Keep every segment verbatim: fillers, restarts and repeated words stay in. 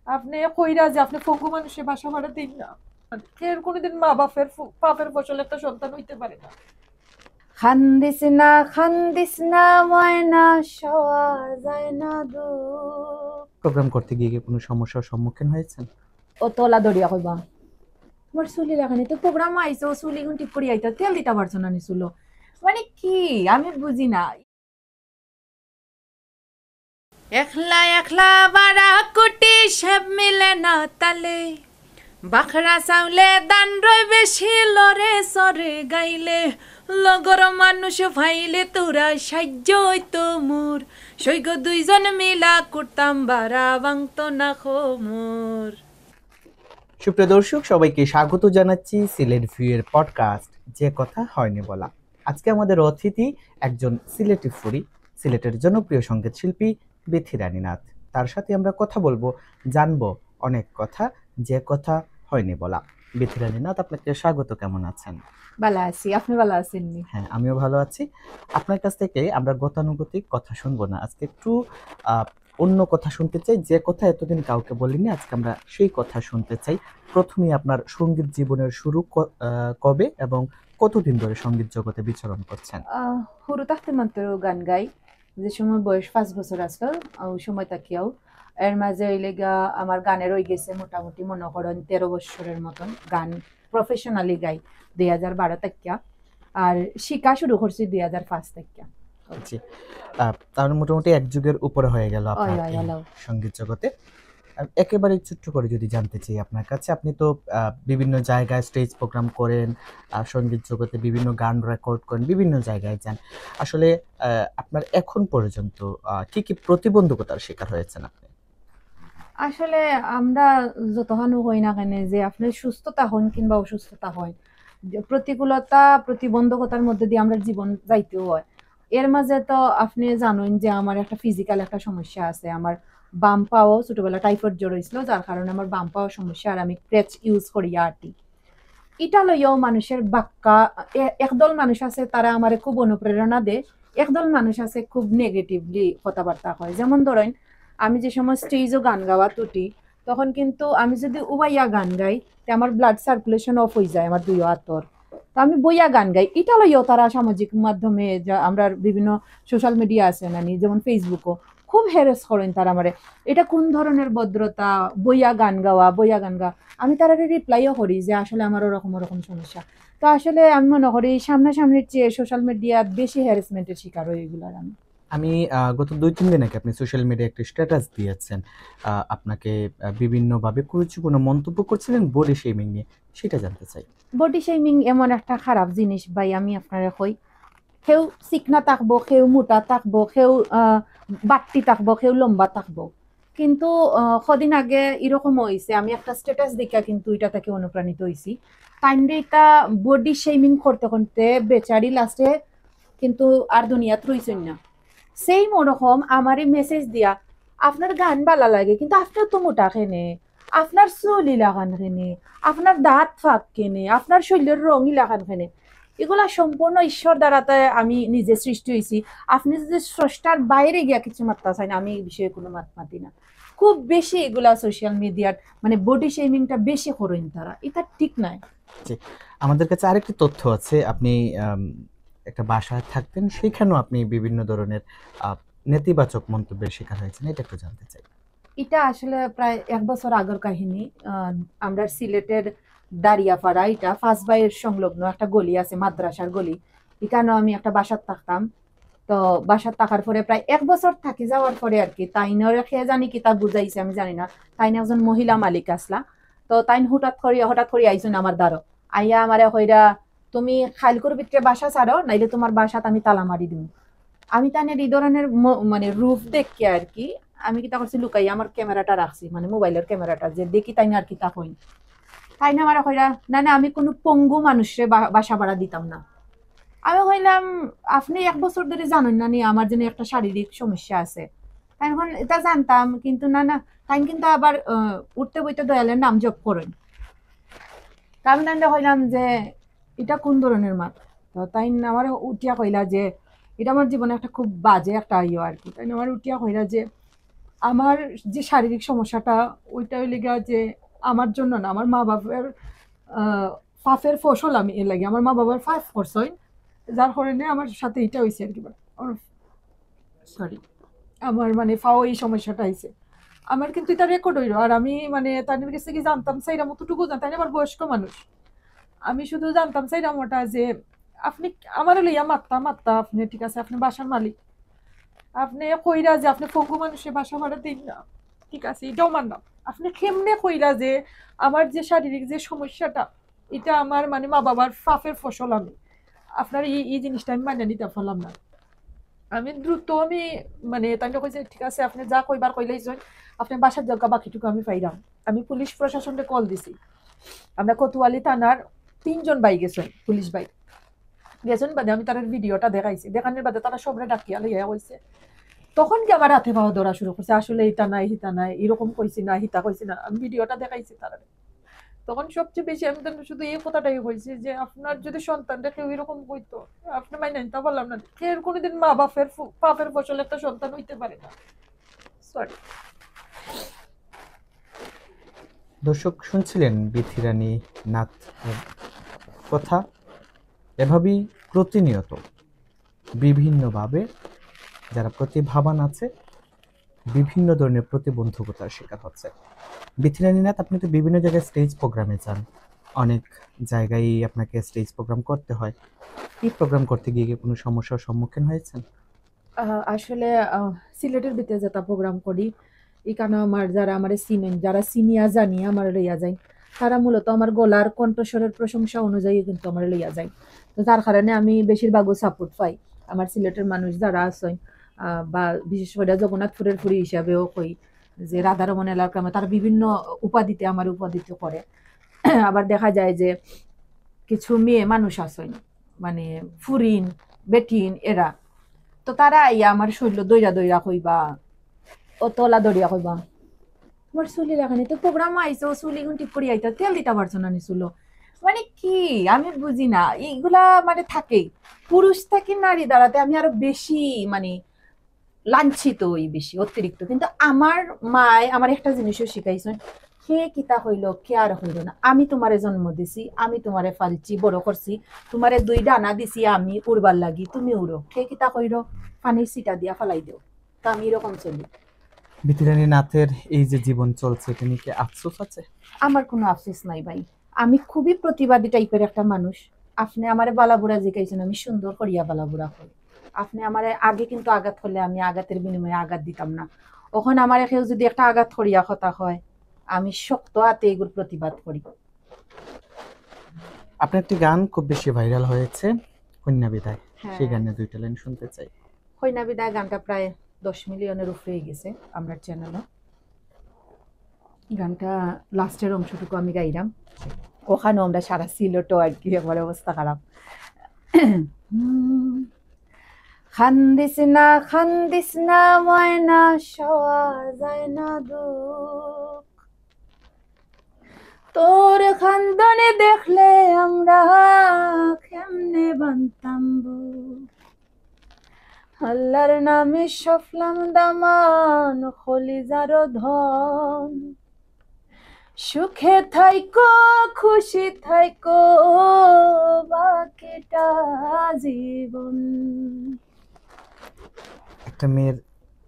আপনে কইরা যে আপনে পঙ্গু মানুষে বাসা ভাড়া দিন না। কেউর কোনোদিন মা বাপের ফু-, পাপের ফসল একটা সন্তান হইতে পারে না। কান্দিস না, কান্দিস না, ময়না সওয়া যায় না দুঃখ। প্রোগ্রাম করতে গিয়ে কি কোনো সমস্যার সম্মুখীন হয়েছেন? ও তলা দরিয়া কইবা, তোমার চুলি লাগানি তো প্রোগ্রাম আইছে, ও চুলি গুন ঠিক করি আইতা, তেল দিতা পারছো না নি চুলো, মানে কি আমি বুঝি না। একলা একলা বারা কুটি সেব মিলে না তালে, বাখরা চাউলে দান রয় বেশি লরে সরে গাইলে, লগর মানুষ ফাইলে তোরা সাহায্য হইতো মোর, সৈগ দুইজন মিলা করতাম বারা বাংতো না খোমর। সুপ্রিয় দর্শক, সবাইকে স্বাগত জানাচ্ছি সিলেট ভিউয়ের পডকাস্ট যে কথা হয়নি বলা। আজকে আমাদের অতিথি একজন সিলেটি ফুড়ি, সিলেটের জনপ্রিয় সঙ্গীত শিল্পী বিথি রানী নাথ। তার সাথে আমরা কথা বলবো, জানবো অনেক কথা যে কথা হয়নি বলা। বিথি রানী নাথ, আপনাকে স্বাগত। কেমন আছেন? ভালো আছি, আপনি ভালো আছেন নি? হ্যাঁ, আমিও ভালো আছি। আপনার কাছ থেকে আমরা গতানুগতিক কথা শুনবো না, আজকে একটু আহ, অন্য কথা শুনতে চাই, যে কথা এতদিন কাউকে বলিনি, আজকে আমরা সেই কথা শুনতে চাই। প্রথমেই আপনার সঙ্গীত জীবনের শুরু ক- আহ, কবে এবং কতদিন ধরে সঙ্গীত জগতে বিচরণ করছেন? আহ, হুরু থাকতে মাত্র গান গাই, যে সময় বয়স পাঁচ বছর আসলো, ওই সময় থাকিয়াও। এর মাঝে হইলেগা আমার গানের হয়ে গেছে মোটামুটি মনে করেন তেরো বছরের মতন গান প্রফেশনালি গাই দুই হাজার বারো থাকিয়া, আর শিখা শুরু করছি দুই হাজার পাঁচ থাকিয়া। জি। আহ, তাহলে মোটামুটি এক যুগের উপরে হয়ে গেল আপনার ওই, ওই, এই হ্যালো। সঙ্গীত জগতে। আহ, একেবারে ছোট্ট করে যদি জানতে চাই আপনার কাছে, আপনি তো আহ, বিভিন্ন জায়গায় স্টেজ প্রোগ্রাম করেন, আহ, সঙ্গীত জগতে বিভিন্ন গান রেকর্ড করেন, বিভিন্ন জায়গায় যান। আসলে আহ, আপনার এখন পর্যন্ত আহ, কি কি প্রতিবন্ধকতার শিকার হয়েছেন আপনি? আসলে আমরা যতখানও হই না কেন, যে আপনি সুস্থতা হন কিংবা অসুস্থতা হয়, যে প্রতিকূলতা প্রতিবন্ধকতার মধ্যে দিয়ে আমরা জীবন যাইতেও হয়। এর মাঝে তো আপনি জানেন যে আমার একটা ফিজিক্যাল একটা সমস্যা আছে। আমার বাম পাও ছোটবেলা টাইফয়েড জ্বর হয়েছিল, যার কারণে আমার বাম পাও সমস্যা, আর আমি ক্রেচ ইউজ করি আর কি। এটা লইয়াও মানুষের বাক্কা, এ- একদল মানুষ আছে, তারা আমারে খুব অনুপ্রেরণা দেয়, একদল মানুষ আছে খুব নেগেটিভলি কথাবার্তা কয়। যেমন ধরেন, আমি যে সময় স্টেজও গান গাওয়া তুটি, তখন কিন্তু আমি যদি উবাইয়া গান গাই, তে আমার ব্লাড সার্কুলেশন অফ হয়ে যায় আমার দুই হাতর। তো আমি বইয়া গান গাই, এটা লইয়াও তারা সামাজিক মাধ্যমে যা আমরা বিভিন্ন সোশ্যাল মিডিয়া আছে নানি, যেমন ফেসবুকও খুব হ্যারাস করেন তারা আমারে। এটা কোন ধরনের ভদ্রতা, বইয়া গান গাওয়া, বইয়া গান গাওয়া? আমি তারারে রিপ্লাইও করি যে আসলে আমার ওরকম ওরকম সমস্যা। তো আসলে আমি মনে করি সামনাসামনির চেয়ে সোশ্যাল মিডিয়াত বেশি হ্যারাসমেন্টের শিকার হই এগুলার আমি। আমি আহ, গত দুই তিন দিন আগে আপনি সোশ্যাল মিডিয়া একটা স্ট্যাটাস দিয়েছেন, আহ, আপনাকে আহ, বিভিন্নভাবে কুরুচিপূর্ণ মন্তব্য করছিলেন বডি শেমিং নিয়ে, সেটা জানতে চাই। বডি শেমিং এমন একটা খারাপ জিনিস ভাই, আমি আপনারে কই, কেউ চিকনা থাকবো, কেউ মোটা থাকবো, কেউ আহ, বাট্টি থাকবো, কেউ লম্বা থাকবো, কিন্তু আহ, কদিন আগে এরকম হইছে, আমি একটা স্ট্যাটাস দেখিয়া কিন্তু এটা থেকে অনুপ্রাণিত হইছি। তাইনরে এটা বডি শেমিং করতে করতে বেচারি লাস্টে কিন্তু আর দুনিয়াত রইছেন না। সেম ওরকম আমারে মেসেজ দিয়া, "আপনার গান ভালা লাগে, কিন্তু আপনিও তো মোটা কেনে, আপনার চুল ইলাখান কেনে, আপনার দাঁত ফাঁক কেনে, আপনার শরীরের রং ইলাখান কেনে?" এগুলা সম্পূর্ণ ঈশ্বর দ্বারা তাই আমি নিজে সৃষ্টি হইছি। আপনি যদি স্রষ্টার বাইরে গিয়া কিছু মাততা চাইন, আমি এই বিষয়ে কোনো মাত মাতি না। খুব বেশি এগুলা সোশ্যাল মিডিয়ার মানে বডি শেমিংটা বেশি করেন তারা, এটা ঠিক নাই। আমাদের কাছে আরেকটি তথ্য আছে, আপনি আম, একটা বাসায় থাকতেন, সেখানেও আপনি বিভিন্ন ধরনের আহ, নেতিবাচক মন্তব্যের শিকার হয়েছেন, এটা একটু জানতে চাই। এটা আসলে প্রায় এক বছর আগের কাহিনী। আহ, আমরা সিলেটের দারিয়াপাড়া, এটা পাঁচ ভাইয়ের সংলগ্ন একটা গলি আছে, মাদ্রাসার গলি। এখানেও আমি একটা বাসাত থাকতাম। তো বাসাত থাকার পরে প্রায় এক বছর থাকি যাওয়ার পরে আর কি, তাইনরে কে জানি কিতা বুঝাইছে, আমি জানি না। তাইন একজন মহিলা মালিক আসলা। তো তাইন হঠাৎ করি, হঠাৎ করি আইছইন আমার দ্বারো। আইয়া আমারে কইরা, "তুমি খাইলকুর ভিতরে বাসা ছাড়ো, নাইলে তোমার বাসাত আমি তালা মারি দিমু।" আমি তাইনের এই ধরনের ম-, মানে রূপ দেখি আর কি, আমি কিতা করছি, লুকাইয়া আমার ক্যামেরাটা রাখছি, মানে মোবাইলের ক্যামেরাটা, যে দেখি তাইন আর কিতা কইন। তাইন আমারে কইরা, "না, না, আমি কোনো পঙ্গু মানুষরে বা-, বাসা ভাড়া দিতাম না।" আমি কইলাম, "আপনি এক বছর ধরে জানেন না নি আমার যেন একটা শারীরিক সমস্যা আছে?" তাইন কইন, "এটা জানতাম, কিন্তু না, না।" তাইন কিন্তু আবার আহ, উঠতে বইতে দয়ালের নাম জপ করেন। তা আমি তাইনরে কইলাম যে, "এটা কোন ধরনের মাত?" তো তাইন আমার উঠিয়া কইলা যে, "এটা আমার জীবনে একটা খুব বাজে একটা ইয়ে আর কি।" তাইন আমার উঠিয়া কইলা যে, আমার যে শারীরিক সমস্যাটা, ওইটা হইলে গিয়া যে আমার জন্য না, আমার মা বাবার আহ, পাপের ফসল আমি এর লাগি। আমার মা বাবার পাপ করছইন, যার কারণে আমার সাথে এটা হইছে আর কি। সরি, আমার মানে পাও এই সমস্যাটা হইছে। আমার কিন্তু এটা রেকর্ড হইলো, আর আমি মানে তাদের কাছে কি জানতাম চাইরাম, অতটুকু জানতাম, তাই না? আমার বয়স্ক মানুষ, আমি শুধু জানতাম চাইরাম ওটা যে আপনি আমার লইয়া মাত্তা মাত্তা, আপনি ঠিক আছে, আপনি বাসার মালিক, আপনি কইরা যে আপনি পঙ্গু মানুষের বাসা ভাড়া দিন না, ঠিক আছে, এটাও মানলাম। আপনি কেমনে কইরা যে আমার যে শারীরিক যে সমস্যাটা, এটা আমার মানে মা বাবার পাপের ফসল, আমি আপনার এই এই জিনিসটা আমি মানে নিতে পারলাম না। আমি দ্রুত আমি মানে তাইলে কইছে, ঠিক আছে, আপনি যা কইবার কইলেই যান, আপনি বাসার জায়গা বাকিটুকু আমি পাইলাম। আমি পুলিশ প্রশাসনকে কল দিছি, আমরা কোতোয়ালি থানার তিনজন ভাই গেছেন, পুলিশ ভাই গেছেন বাদে আমি তার ভিডিওটা দেখাইছি, দেখানোর বাদে তারা সবরে ডাকিয়া লইয়া কইছে। তখন কি আমার হাতে পাওয়া ধরা শুরু করছে, আসলে এটা নাই, হিতা নাই, এরকম কইছি না, হিতা কইছি না, আমি ভিডিওটা দেখাইছি তারা। তখন সবচেয়ে বেশি আমি তাদের শুধু এই কথাটাই কইছি যে আপনার যদি সন্তানটা কেউ এরকম কইতো, আপনি মাইনা নিতে পারলাম না। কেউ কোনোদিন মা বাপের ফু- পাপের ফসল একটা সন্তান হইতে পারে না। সরি। দর্শক শুনছিলেন বিথিরানী নাথ এর কথা। এভাবেই প্রতিনিয়ত বিভিন্নভাবে যারা প্রতিভাবান আছে বিভিন্ন ধরনের প্রতিবন্ধকতার শিকার হচ্ছে। বিথিরানী নাথ, আপনি তো বিভিন্ন জায়গায় স্টেজ প্রোগ্রামে যান, অনেক জায়গায় আপনাকে স্টেজ প্রোগ্রাম করতে হয়। এই প্রোগ্রাম করতে গিয়ে কি কোনো সমস্যার সম্মুখীন হয়েছেন? আহ, আসলে আহ, সিলেটের ভিতরে যেটা প্রোগ্রাম করি, এখানে আমার যারা আমার চিনেন, যারা চিনিয়া জানিয়া আমার লইয়া যায়, তারা মূলত আমার গলার কণ্ঠস্বরের প্রশংসা অনুযায়ী কিন্তু আমার লইয়া যায়। তো যার কারণে আমি বেশিরভাগও সাপোর্ট পাই। আমার সিলেটের মানুষ যারা আছেন, আহ, বা বিশেষ করে জগন্নাথপুরের ফুরি হিসাবেও কই যে রাধারমন এলাকার মধ্যে তারা বিভিন্ন উপাধিতে আমার উপাধিত করে। আবার দেখা যায় যে কিছু মেয়ে মানুষ আছেন, মানে ফুরিন, বেটিন এরা, তো তারা আইয়া আমার শরীর দইরা দইরা কইবা, ও তলা দরিয়া কইবা, তোমার চুলি লাগানি তো প্রোগ্রাম আইছে, ও চুলি গুণ ঠিক করি আইতা, তেল দিতা পারছো না নি চুলো। মানে কি, আমি বুঝি না, এইগুলা মানে থাকেই। পুরুষ থাকি নারী দাঁড়াতে আমি আরো বেশি মানে লাঞ্ছিত হই বেশি অতিরিক্ত। কিন্তু আমার মায় আমার একটা জিনিসও শিখাইছেন, কে কিতা কইলো, কে আর কইলো না। আমি তোমারে জন্ম দিছি, আমি তোমারে পালছি, বড় করছি, তোমারে দুই ডানা দিছি আমি উড়বার লাগি, তুমি উড়ো। কে কিতা কইলো, পানির ছিটা দিয়া ফালাই দেও। তো আমি এরকম চলি। বিথিরানী নাথের এই যে জীবন চলছে, এটা নিয়ে কি আফসোস আছে? আমার কোনো আফসোস নাই ভাই, আমি খুবই প্রতিবাদী টাইপের একটা মানুষ। আপনি আমারে বালাবুড়া জিকাইছেন, আমি সুন্দর করিয়া বালাবুড়া কই। আপনি আমারে আগে কিন্তু আঘাত করলে আমি আঘাতের বিনিময়ে আঘাত দিতাম না, এখন আমারে কেউ যদি একটা আঘাত করিয়া কথা হয়, আমি শক্ত হাতে এগুর প্রতিবাদ করি। আপনার একটি গান খুব বেশি ভাইরাল হয়েছে, কন্যা বিদায়, হ্যাঁ। সেই গানের দুইটা লাইন শুনতে চাই। কন্যা বিদায় গানটা প্রায় দশ মিলিয়নের উপরে হয়ে গেছে আমরা চ্যানেলে। গানটা লাস্টের অংশটুকু আমি গাইলাম, ওখানেও আমরা সারা সিলেটও আর কি আমার অবস্থা খারাপ। হুম। কান্দিস না, কান্দিস না ময়না, সওয়া যায় না দুঃখ। তোর কান্দনে দেখলে আমরা কেমনে বানতাম বুক। আল্লাহর নামে সফলাম দামান, কলিজারও ধন। সুখে থাইকো, খুশি থাইকো, বাকিটা জীবন। একটা মেয়ের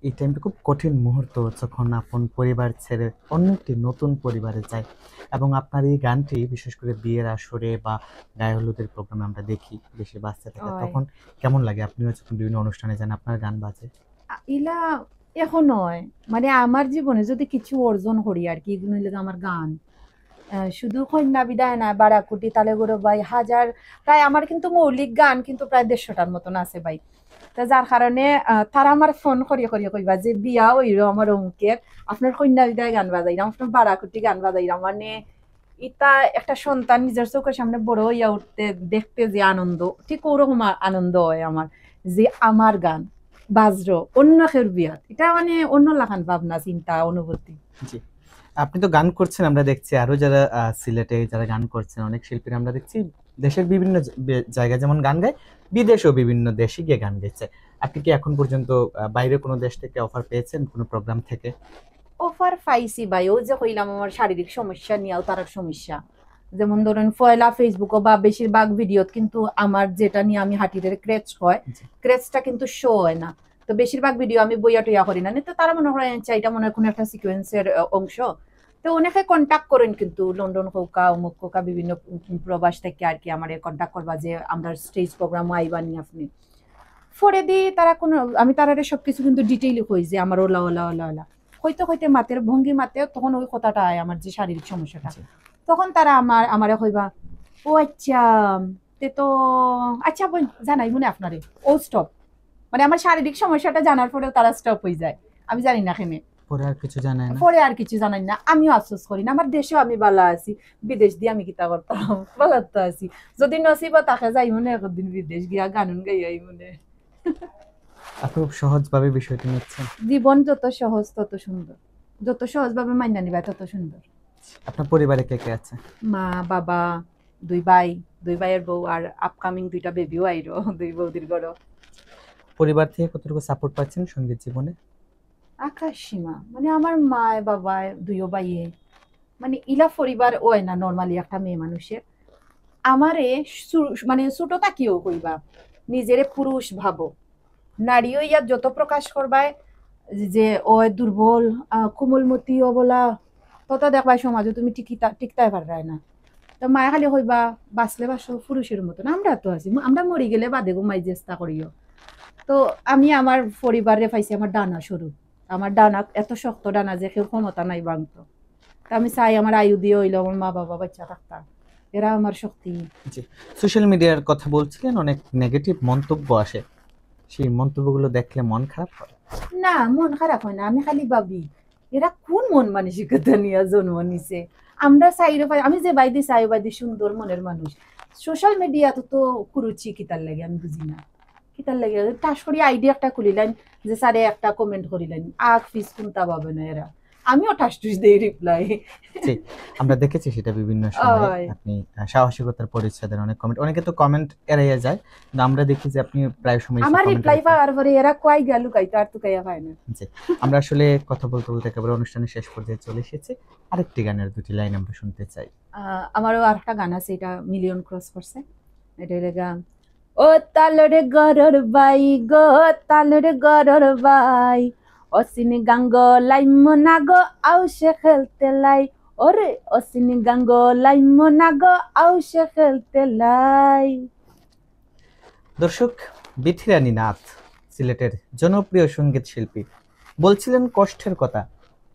এই টাইমটা খুব কঠিন মুহূর্ত, যখন আপন পরিবার ছেড়ে অন্য একটি নতুন পরিবারে যায়। এবং আপনার এই গানটি বিশেষ করে বিয়ের আসরে বা গায়ে হলুদের প্রোগ্রামে আমরা দেখি বেশি বাজতে থাকে। হয়। তখন কেমন লাগে? আপনিও যখন বিভিন্ন অনুষ্ঠানে যান, আপনার গান বাজে? আ, ইলা এখন নয়, মানে আমার জীবনে যদি কিছু অর্জন করি আর কি, এগুলো হইলে আমার গান। আহ, শুধু কন্যা বিদায় না, বারাকুটি, তালে গরু ভাই, হাজার, প্রায় আমার কিন্তু মৌলিক গান কিন্তু প্রায় দেড়শোটার মতন আছে ভাই। তো যার কারণে আহ, তারা আমার ফোন করিয়া করিয়া কইবা যে বিয়া হইল আমার অমুকের, আপনার কন্যা বিদায় গান বাজাইলাম, আপনার বারাকুটি গান বাজাইলাম, মানে ইটা একটা সন্তান নিজের চোখের সামনে বড় হইয়া উঠতে দেখতে যে আনন্দ, ঠিক ওরকম আ-, আনন্দ হয় আমার, যে আমার গান বাজরো অন্য কেউর বিয়াত, এটা মানে অন্য লাখান ভাবনা, চিন্তা, অনুভূতি। জি, আপনি তো গান করছেন, আমরা দেখছি আরো যারা আহ, সিলেটে যারা গান করছেন, অনেক শিল্পীরা আমরা দেখছি দেশের বিভিন্ন জ- বে- জায়গায় যেমন গান গায়, বিদেশেও বিভিন্ন দেশে গিয়ে গান গেছে। আপনি কি এখন পর্যন্ত আহ, বাইরে কোনো দেশ থেকে অফার পেয়েছেন, কোনো প্রোগ্রাম থেকে? অফার পাইছি ভাই, ওই যে কইলাম আমার শারীরিক সমস্যা নিয়েও তার এক সমস্যা। যেমন ধরেন পয়লা ফেসবুকও বা বেশিরভাগ ভিডিওত কিন্তু আমার যেটা নিয়ে আমি হাঁটিরে ক্রেচ হয়, জি। ক্রেচটা কিন্তু শো হয় না। তো বেশিরভাগ ভিডিও আমি বইয়া টইয়া করি না, তো তারা মনে করেন আচ্ছা এটা মনে হয় কোনো একটা সিকোয়েন্সের অংশ। তো অনেকে কন্ট্যাক্ট করেন কিন্তু লন্ডন হোকা, অমুক হোকা, বিভিন্ন উম, প্রবাস থেকে আর কি আমার কন্ট্যাক্ট করবা যে আমরা স্টেজ প্রোগ্রামও আইবানি আপনি। পরে দি তারা কোনো, আমি তারারে সবকিছু কিন্তু ডিটেইলি কই যে আমার ওলা ওলা ওলা ওলা, কইতে কইতে মাতের ভঙ্গি মাতে, তখন ওই কথাটা আয় আমার যে শারীরিক সমস্যাটা। জি। তখন তারা আমার আমারে কইবা, ও আচ্ছা, তে তো আচ্ছা বোন জানাই মনে আপনারে, ও স্টপ। মানে আমার শারীরিক সমস্যাটা জানার পরেও তারা স্টপ হয়ে যায়, আমি জানি না কেনে। পরে আর কিছু জানায় না? পরে আর কিছু জানাই না, আমিও আফসোস করি না। আমার দেশেও আমি ভালা আছি, বিদেশ দিয়ে আমি কিতা করতাম? ভালা তো আছি। যদি নসিব থাকে যাই মনে একদিন বিদেশ গিয়া গানুন গাই আই মনে। আপনি খুব সহজভাবে বিষয়টি নিচ্ছেন। জীবন যত সহজ তত সুন্দর, যত সহজভাবে মাইনা নিবা তত সুন্দর। আপনার পরিবারে কে কে আছে? মা, বাবা, দুই ভাই, দুই ভাইয়ের বউ, আর আপকামিং দুইটা বেবিও আইরো দুই বৌদির ঘরো। পরিবার থেকে কতটুকু সাপোর্ট পাচ্ছেন সঙ্গীত জীবনে? আকাশ সীমা। মানে আমার মা, বাবা, দুইও ভাইয়ে, মানে ইলা পরিবার হয় না নর্মালি একটা মেয়ে মানুষের। আমারে সু- মানে ছোট থাকিও কইবা নিজেরে পুরুষ ভাবো, নারী হইয়া যত প্রকাশ করবায় যে ও দুর্বল, আহ, কোমলমতি, অবলা, তত দেখবায় সমাজে তুমি টিকিতা টিকতায় পাররায় না। তো মায়ে খালি কইবা বাঁচলে বাঁচো পুরুষের মতন, আমরা তো আছি, আমরা মরি গেলে বাদে ঘুমাই চেষ্টা করিও। তো আমি আমার পরিবারে পাইছি আমার ডানা স্বরূপ, আমার ডানা এত শক্ত ডানা যে কেউ ক্ষমতা নাই ভাঙতো। তা আমি চাই আমার আয়ু দিয়ে হইলো আমার মা বাবা বাচ্চা থাকতা, এরা আমার শক্তি। সোশ্যাল মিডিয়ার কথা বলছিলেন, অনেক নেগেটিভ মন্তব্য আসে, সেই মন্তব্যগুলো দেখলে মন খারাপ হয়? না, মন খারাপ হয় না, আমি খালি ভাবি এরা কোন মন মানসিকতা নিয়ে জন্ম নিছে। আমরা চাইরো পাই, আমি যে বাইদি চাই বাইদি সুন্দর মনের মানুষ। সোশ্যাল মিডিয়াত তো কুরুচি কিতার লাগে আমি বুঝি না, কিতার লাগে ঠাস করি আইডি একটা খুলিলাইন যে স্যারে একটা কমেন্ট করিলাইন, আগ পিছ কোনটা পাবে না এরা, আমিও ঠাস টুস দেই রিপ্লাই। আমরা দেখেছি সেটা বিভিন্ন সময়। ওই। আপনি আহ, সাহসিকতার পরিচয় দেন, অনেক কমেন্ট, অনেকে তো কমেন্ট এড়াইয়া যায়, কিন্তু আমরা দেখি যে আপনি প্রায় সময় আমার রিপ্লাই পাওয়ার পরে এরা কয় গেল গাইতে আর তো কাইয়া পায় না। আমরা আসলে কথা বলতে বলতে একেবারে অনুষ্ঠানের শেষ পর্যায়ে চলে এসেছি। আরেকটি গানের দুটি লাইন আমরা শুনতে চাই। আহ, আমারও আর একটা গান আছে, এটা মিলিয়ন ক্রস করছে। এটা হইলে গান, ও তালরে গরর বাই গো, তালরে গরর বাই, অসিন গাঙ্গ লাইম না গো, আউশে খেলতে লাই। ওরে অসিন গাঙ্গ লাইম না গো, আউশে খেলতে লাই। দর্শক, বিথিরানী নাথ সিলেটের জনপ্রিয় সঙ্গীত শিল্পী বলছিলেন কষ্টের কথা,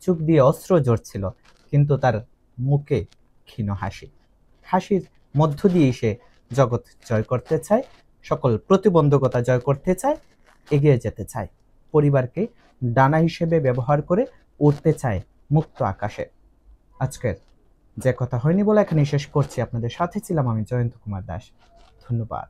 চোখ দিয়ে অশ্রু ঝরছিল, কিন্তু তার মুখে ক্ষীণ হাসি। হাসির মধ্য দিয়েই সে জগৎ জয় করতে চায়, সকল প্রতিবন্ধকতা জয় করতে চায়, এগিয়ে যেতে চায়, পরিবারকে ডানা হিসেবে ব্যবহার করে উড়তে চায় মুক্ত আকাশে। আজকের যে কথা হয়নি বলা এখানেই শেষ করছি। আপনাদের সাথে ছিলাম আমি, জয়ন্ত কুমার দাস। ধন্যবাদ।